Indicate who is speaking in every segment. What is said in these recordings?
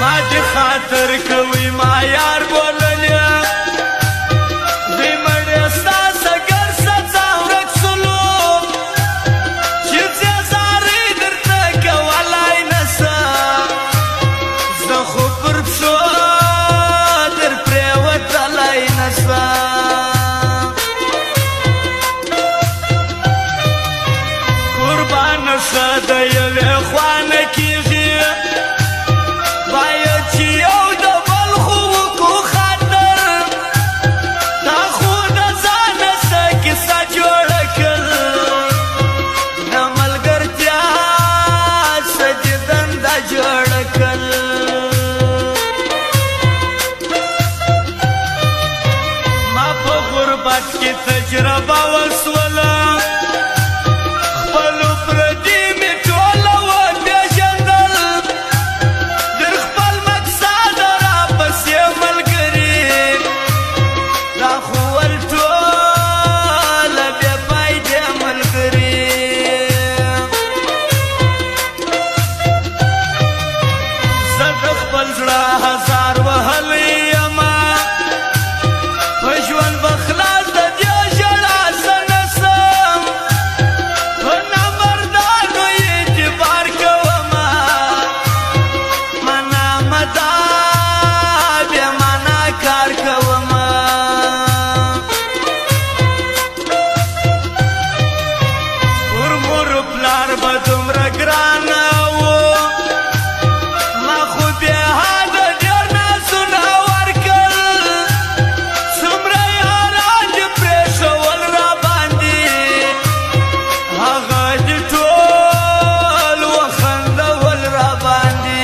Speaker 1: ما دې خاطر کوي ما یار بوللې دوی مړې ستا سګر سزا ورک سلو چې ځې زارۍ درته کولی نه سم زه خو پر پښو در پرېوتلی نه سم قربان ښه د یوې خوا نه کېږي باید چې یو د بل خو وکړو خاطر تا خو د ځانه څه کیسه جوړه کړ د ملګرتیا څه دې دنده جوړه کړ ما په غربت کې تجربه وسوله خپلو پردي مې ټوله وپېژندل در خپل مقصد راپسې ملګري دا خو ول ټوله بې فایدې ملګري زه د خپل زړه هزار وهلی یمه په ژوند به خلاص د دې ژړا څه نه سم په نامردانو اعتبار کومه مانا مه دا بې مانا کار کومه پر مور پلار به دومره ګرانه وو ما خو بیا د ډېر نازونه ورکړل څومره یاران دې پرېښول راباندې هغه دې ټول وخندول راباندې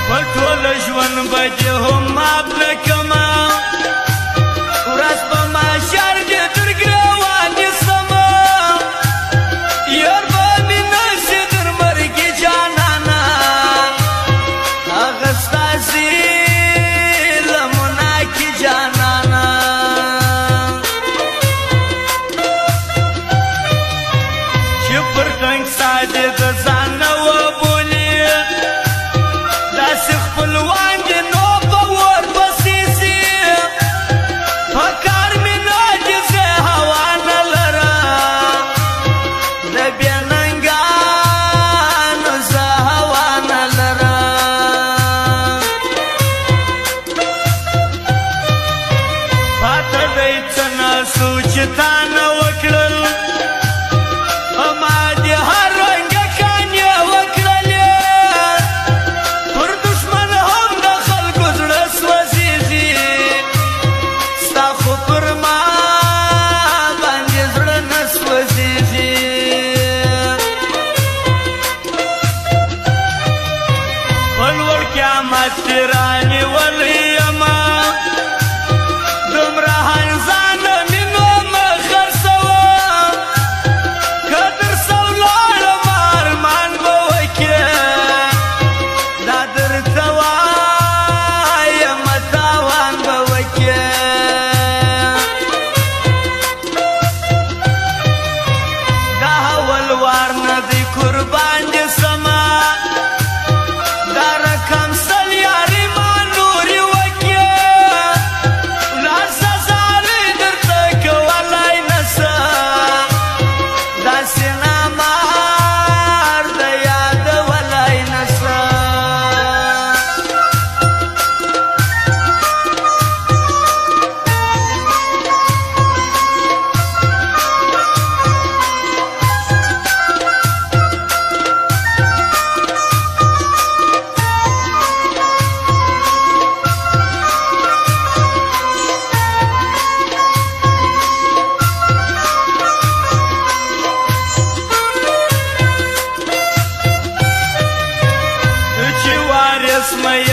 Speaker 1: په ټول ژوند به دې هم معاف نه کړمه ورځ په محشر دې تر ګرېوان نیسمه یار به مې نه شي تر مرګي جانانه هغه ستاسې لمنا کې جانانه چې پر ټنګ سا دې د ځان نه وبولي داسې خپلوان دې نو به ورپسې سي په کار مې نه دي زه هوا نه لرم د بې ننګانو زه هوا نه لرم پاته دی څه نه سو چې تا نه وکړل په ما دې هر رنګه کانې وکړلې پر دښمن هم د خلکو زړه سوځېږي ستا خو پر ما باندې زړه نه سوځېږي په لوړ قیامت دې رانیولی یمه دومره هرزانه مې نو مه خرڅوه که درته ولاړم ارمان به وکړې دا درته وایم تاوان به وکړې دا اول وار نه دی قربان دې سمه دا رقم سل یاري ما نورې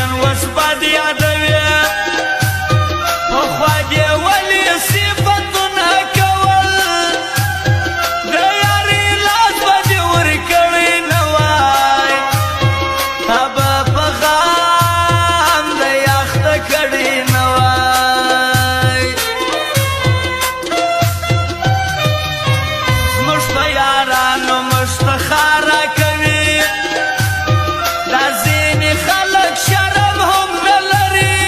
Speaker 1: نن اوس بد یادوې. پخوا دې ولې صفتونه کول، د یاري لاس به دې ورکړی نه وای، تا به په غم د اخته کړی نه وای. زموږ په یارانو مفتخاره کوي، دا ځینې خلک شرم هم نه لري.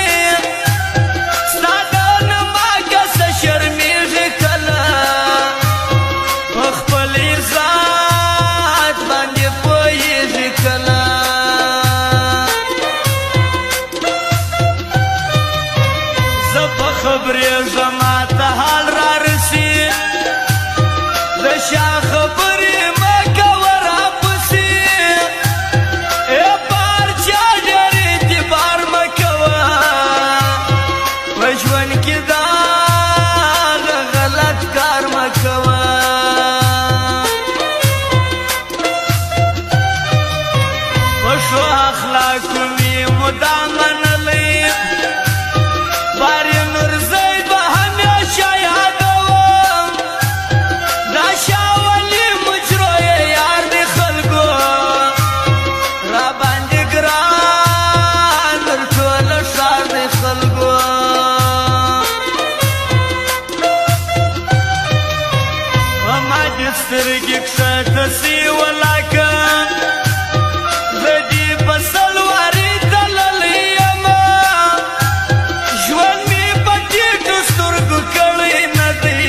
Speaker 1: ستا د نما کسه شرمېږي کله، په خپل عزت باندې پوهېږي کله. زه په خبرېږم ماته حال را رسي، د شا خبرې مه کوه راپسې. ای په هر چا ډېر اعتبار مه کوه، په ژوند کې دا غلط کار مه کوه. په ښو اخلاقو مې مدام منلی، باري نورزی به همېشه یادوم. دا شاه ولي مجرو یې یار دی خلکو، راباندې ګران تر ټوله ښار دی خلکو. په ما دې سترګې کښته سي ولاکه، د دې په سلواري تللی یم. ژوند مې په ټیټو سترګو کړی نه دی،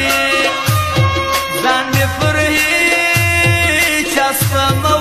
Speaker 1: ځان مې پر هیچا سپمولی.